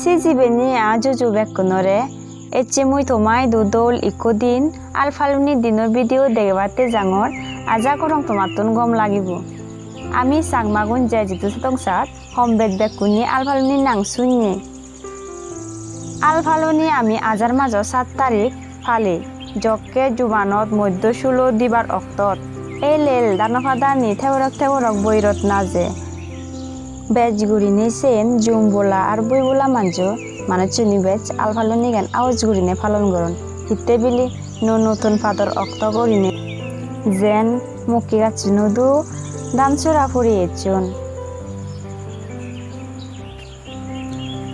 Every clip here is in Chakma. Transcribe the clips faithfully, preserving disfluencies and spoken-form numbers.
Sijibeni aa juju bekkunore, ecche mui toma idu dol ikko din, Al Phaloni dinor video degebatte jangor, aja gorong tomattun gom lagibo. Ami Changmagun je jidu sodongsat, hom bej bekkune Al Phaloni nang sunne. Al Phaloni ami ajar majo saat tarik pali, jokke jubanot moddo sulo dibar oktot. El el dano padani theborok theborok boirot naje. Bej gurinei sen jumbola ar buibola manjo, manuchchune bej Al Phalonigan aoj gurinei palon goron. Hitte bili nuo nuo ton pador okto gurinei jen mokke gacchunodo dan sora puri ecchon.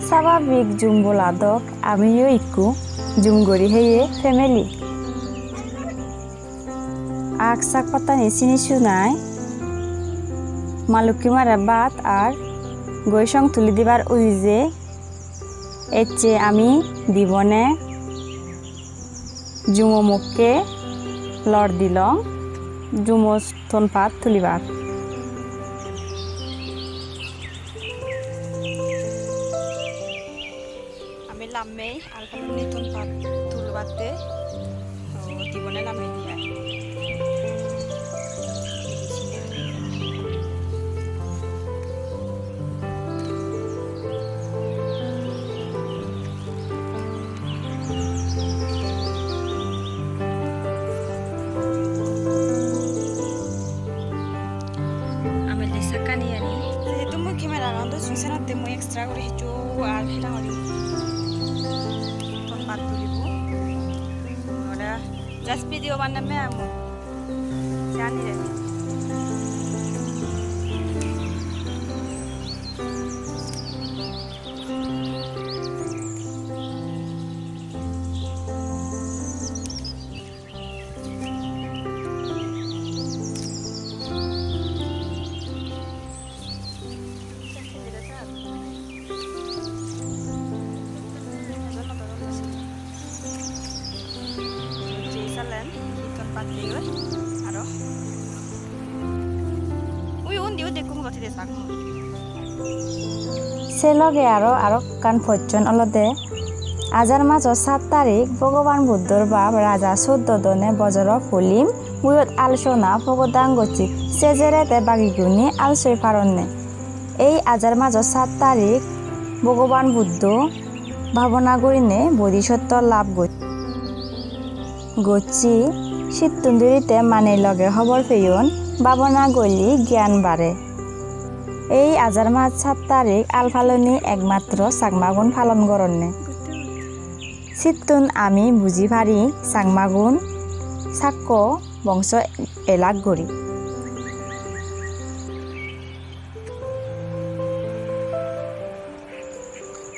Sababik jumbola dok amiyo ikko jum guri heye family. Ak sak pattani sini sunai, ma lokki mare bhat ar goi song tuli dibar udije ecche ami dibone jumo mokke lor dilong, jumo ton pat tulibar. Ami lammei Al Phaloni ton pat tulibatte, o, dibone lammei di ai. Ami le sakkani ani. Jehetu mui camera-gan do sui senotte mui extra guri hissu ar he nang hoide ton pat tulibo. Ora just video bananne ami jani re. Jei salen, hi ton pat jeyoi, aro. Ui, undi, undi, ekko mulo thide sak. Se loge aro, aro ekkan pojjon olode, ajar majo saat tarik Bhogoban Buddhor bap Raja Suddhodone bojoro poilim buyot alsona pogodang gocche, se jerede bagigune alsoi paronne. Ei ajar majo saat tarik Bhogoban Buddho bhabona gurinei bodhisotto lab gocche. Gocche, sittun durite mane loge hobor peyon, bhabona golle gyan bare. Ei ajar mas saat tarik Al Phaloni ekmatro Changmagun palon goronne. Sittun ami buji pari Changmagun Sakko bongso elak guri.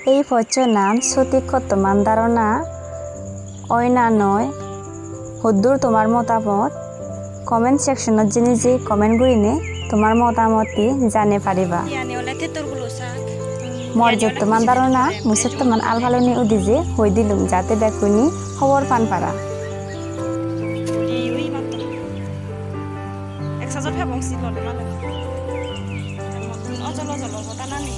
Ei pojjonan sotik hottoman dharona oi na noi, hoddur tomar motamot comment section-ot jeinei je comment gurinei tomar motamotti janei pariba. Iyani ole tetor gulo sak. Mor jottoman dharona mui sottoman Al Phaloni udije hoi dilung jate bekkune hobor pan para. Ui, ui, matto. Ek sajot pebong si lode mane. Ojol ojol obo danani.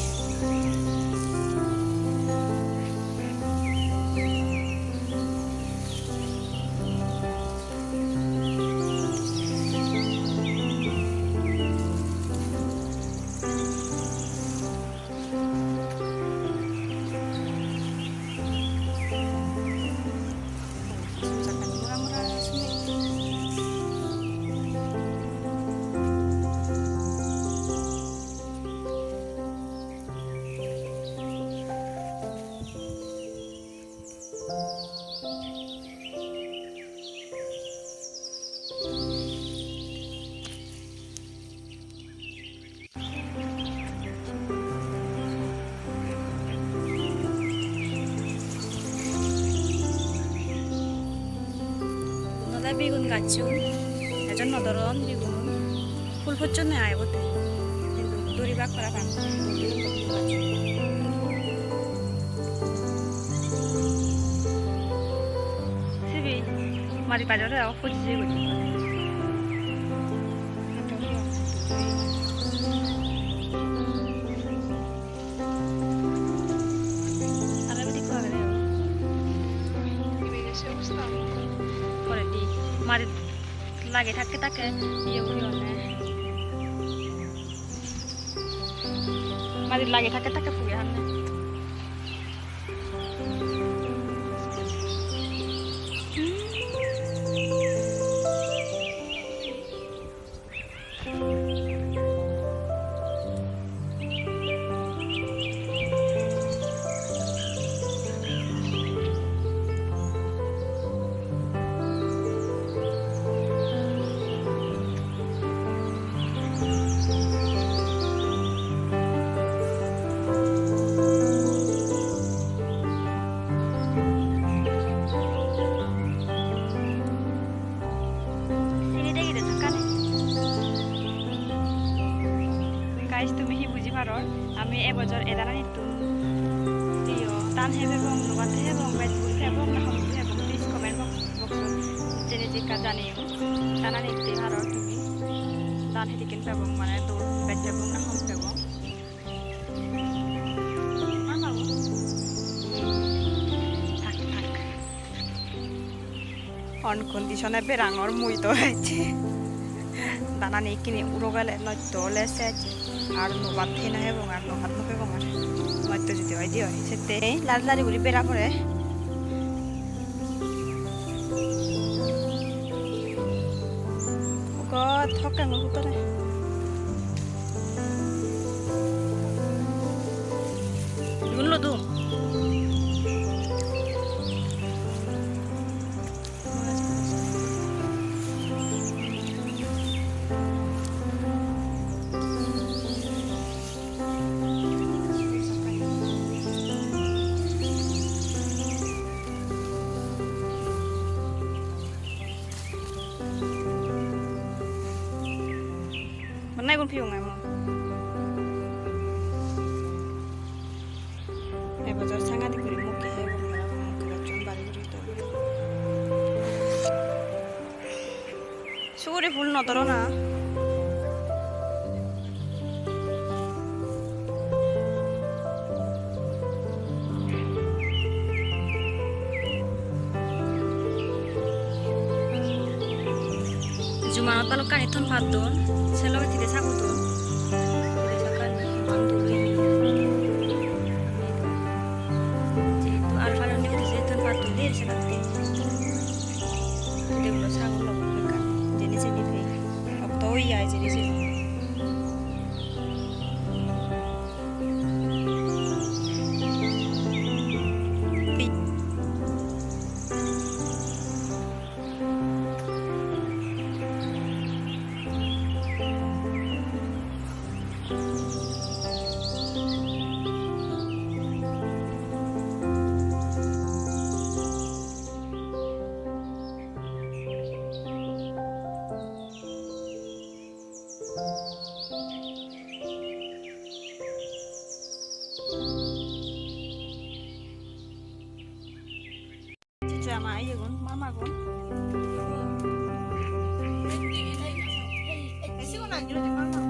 Igun ole bigun gacchun, ejon nw doron bigun. Phul pocchonde ai obotte. Hintu duribak parapang. Sibe mari gajore o pocche guri. Lage thakke thakke iye guri honne. Madi lage thakke thakke puge honne. Sini degede sakkani. Guys, tumi hi buji paror? Ami e bojor edananittun iyo dhan hei pebong, nobat hei pebong, bej guri pebong, na hom guri pebong? Please comment box, box-ot jene jekka janeyo. Dhanani hei paror tumi? Dhan hedekken pebong, mane dol bej pebong na hom pebong? Thak, thak. On condition-e berangor mui do ecche. Dhanani ikkini uro gele nosto ole ses. Ar nobat hei no hebong ar, nobat no pebong ar. Nosto judi oi de oi. Sette lari lari guri bera pore. Ogot hokke mui hutore. Igun lodum. Bana igun piyong ai mo. Ebojor sangadik guri mukke hebong, mukke gacchun bari guri dol. Suguri phul no dhoro na. Jumanot balokkani thon pat don, se loge tide sago don. Tide sakkani juman dol oye. Jehetu al paloni udi je thon pat don de, se loge. Tide gulo sago loge ekkan, jeni jeni pei. Okto oye ai jeni jeni. Jama iyegun, mamagun. Sigun agey oi de mama.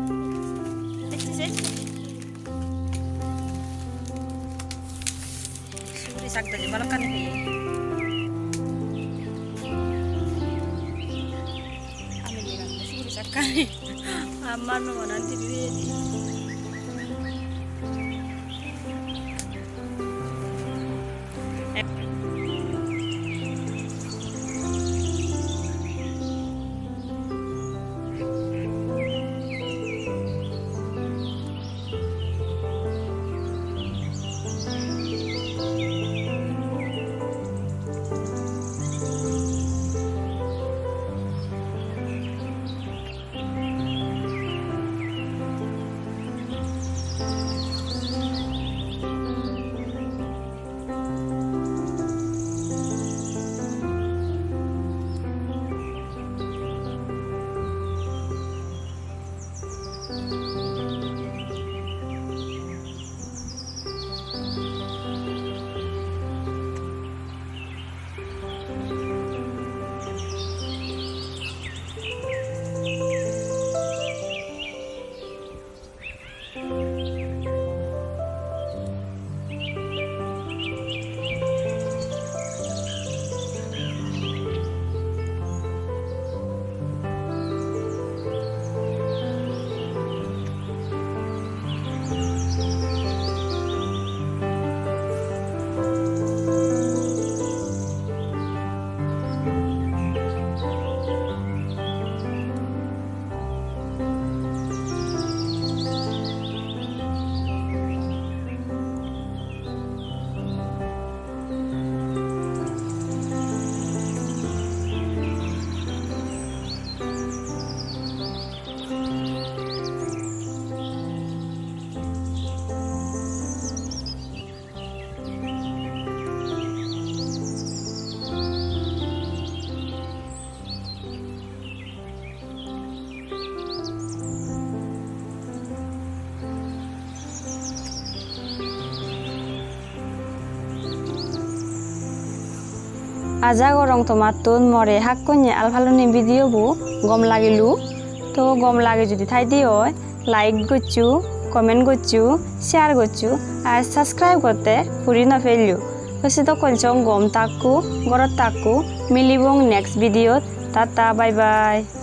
Ecche se. Suguri sak dole balokkani peye. Ami degang suguri sakkani. Amar no banan dibi peye di. Aja gorong tomattun more hakkonye alpaloni video bu gom lagilo. To gom lage judi thaide oi, like goccho, comment goccho, share goccho, ar subscribe gotte puri no pello. To sedokkon song gom takko, gorot takko, milibong next video. Tata, bye bye.